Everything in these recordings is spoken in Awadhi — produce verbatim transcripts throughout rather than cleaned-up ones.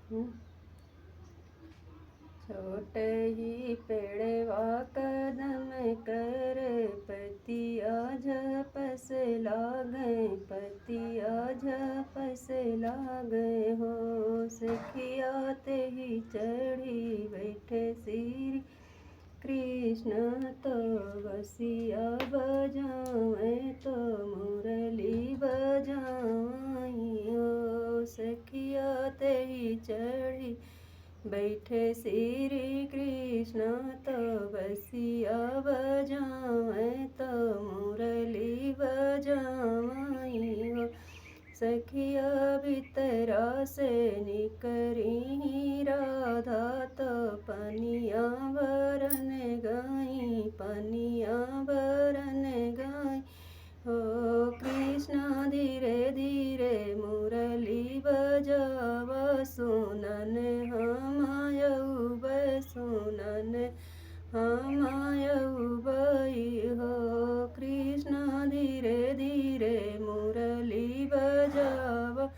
छोट ही पेड़वा कदम कर, पतिया झपस लागे, पतिया झपस लागे हो। सखिया तेही चढ़ी बैठे श्री कृष्ण तो बसिया बजावे तो मुरली बजावई हो। सखिया तेही चढ़ी बैठे श्री कृष्ण तो बसिया बजावे तो मुरली बजावई हो। सखिया भीतरा से निकरी राधा तो पनिया भरन गई, पनिया भरन गई हो। कृष्णा धीरे धीरे मुरली बजावा, सुनन हम अउबे, सुनन हम अउबई हो। कृष्णा धीरे धीरे मुरली बजावा,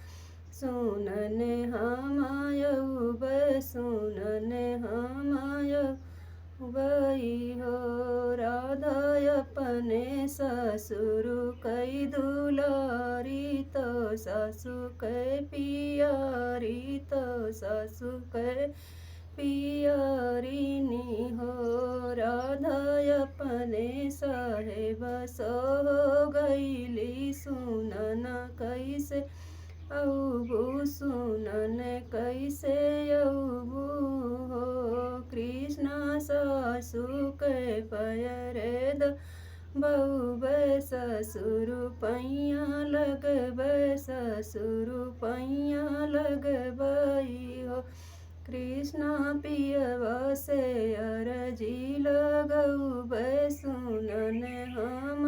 सुनन हम अउबे, सुनन हम अउबई हो। राधा अपने ससुर कई दुलारी तो सासु कई पियारी तो सासु कई पियारी नी हो। राधा अपने साहेब सो हो गईली, सुनन कैसे अउबू, सुनन कैसे अउबू हो। कृष्णा सासु के पैर दबउबे, ससुर पैया लगबे, ससुर पैया लगबई हो। कृष्णा पियवा से अरजी लगउबे, सुनन हम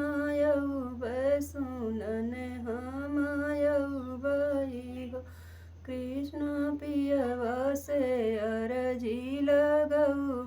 अउबे, सुनन हम अउबई हो। कृष्णा पियवा से अरजी लगउ